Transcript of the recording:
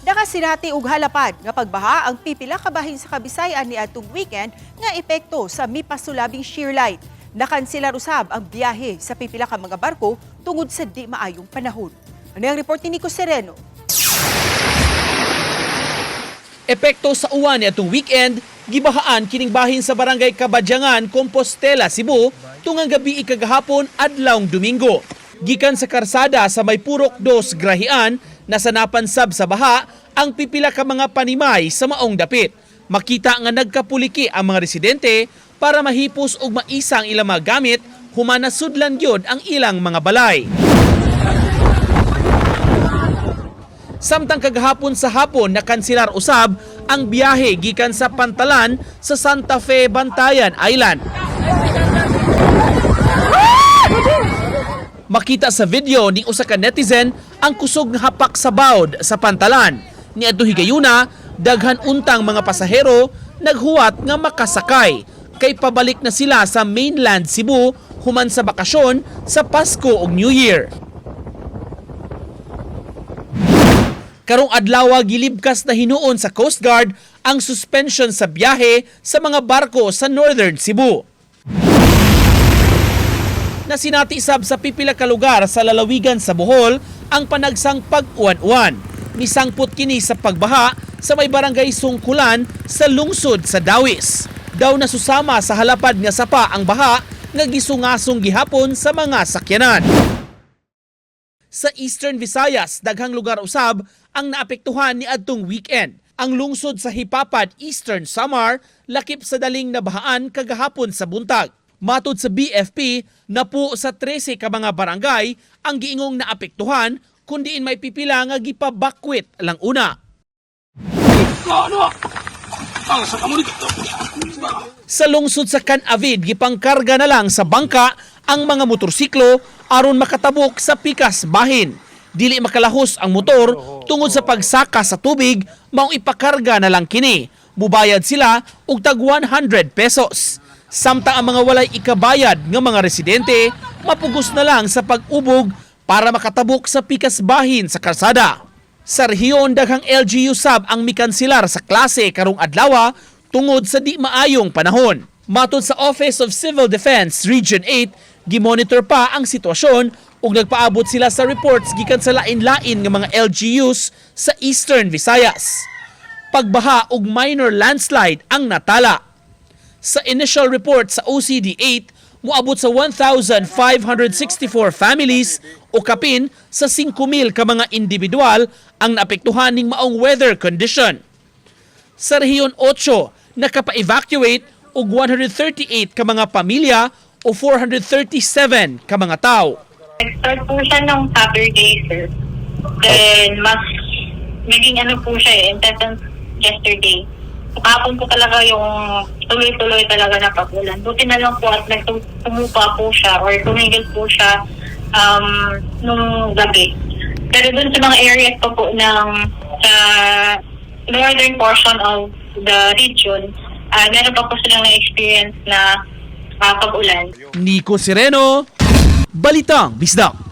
Nakasinati og halapad nga pagbaha ang pipila ka bahin sa Kabisayan niadtong weekend nga epekto sa mipasulabing shear light. Nakanselar usab ang biyahe sa pipila ka mga barko tungod sa di maayong panahon. Ano ang report ni Nico Sereno? Epekto sa uwan niadtong weekend, gibahaan kining bahin sa barangay Kabadyangan, Compostela, Cebu, tungang gabi ikagahapon adlawng Domingo. Gikan sa karsada sa may Purok 2, Grahian, nasanapan sab sa baha ang pipila ka mga panimay sa maong dapit. Makita nga nagkapuliki ang mga residente para mahipos og maisa ang ilang mga gamit human nasudlan gyud ang ilang mga balay. Samtang kagahapon sa hapon nakanselar usab ang biyahe gikan sa Pantalan sa Santa Fe, Bantayan Island. Makita sa video ni usa ka netizen ang kusog nga hapak sa bawd sa Pantalan. Niadto higayuna, daghan untang mga pasahero naghuwat nga makasakay kay pabalik na sila sa mainland Cebu human sa bakasyon sa Pasko ug New Year. Karong adlaw gilibkas na hinuon sa Coast Guard ang suspension sa biyahe sa mga barko sa Northern Cebu. Nasinati sab sa pipila ka lugar sa lalawigan sa Bohol ang panagsang pag-uwan-uwan. Misangpot kini sa pagbaha sa may barangay Sungkulan sa lungsod sa Dawis. Daw nasusama sa halapad nga sapa ang baha nga gisungasong gihapon sa mga sakyanan. Sa Eastern Visayas, daghang lugar usab ang naapektuhan ni adtong weekend. Ang lungsod sa Hipapad, Eastern Samar, lakip sa daling nabahaan kagahapon sa buntag. Matod sa BFP, napu sa 13 ka mga barangay ang giingong naapektuhan kundiin may pipila nga gipabakwit lang una. Sa lungsod sa Canavid, gipangkarga na lang sa bangka ang mga motorsiklo aron makatabok sa pikas bahin. Dili makalahos ang motor tungod sa pagsaka sa tubig, maong ipakarga na lang kini. Mubayad sila og tag 100 pesos. Samtang ang mga walay ikabayad nga mga residente, mapugos na lang sa pag-ubog para makatabok sa pikas bahin sa kalsada. Sa rehiyon, daghang LGU sab ang mikanselar sa klase karong adlawa tungod sa di maayong panahon. Matod sa Office of Civil Defense Region 8, gimonitor pa ang sitwasyon ug nagpaabot sila sa reports gikan sa lain-lain nga mga LGUs sa Eastern Visayas. Pagbaha ug minor landslide ang natala. Sa initial report sa OCD 8, moabot sa 1,564 families o kapin sa 5,000 ka mga individual ang naapektuhan ning maong weather condition. Sa Rehiyon 8, nakapa-evacuate og 138 ka mga pamilya o 437 ka mga tao. Nag-start po siya nung Saturday, sir. Then, mas naging ano po siya eh, intense yesterday. So, kahapon po talaga yung tuloy-tuloy talaga na pag-ulan. Buti na lang po at nagtumupa po siya or tumigil po siya nung gabi. Pero dun sa mga areas pa po ng sa northern portion of the region, meron pa po silang na-experience na pag-ulan. Nico Sereno, Balitang Bisdak.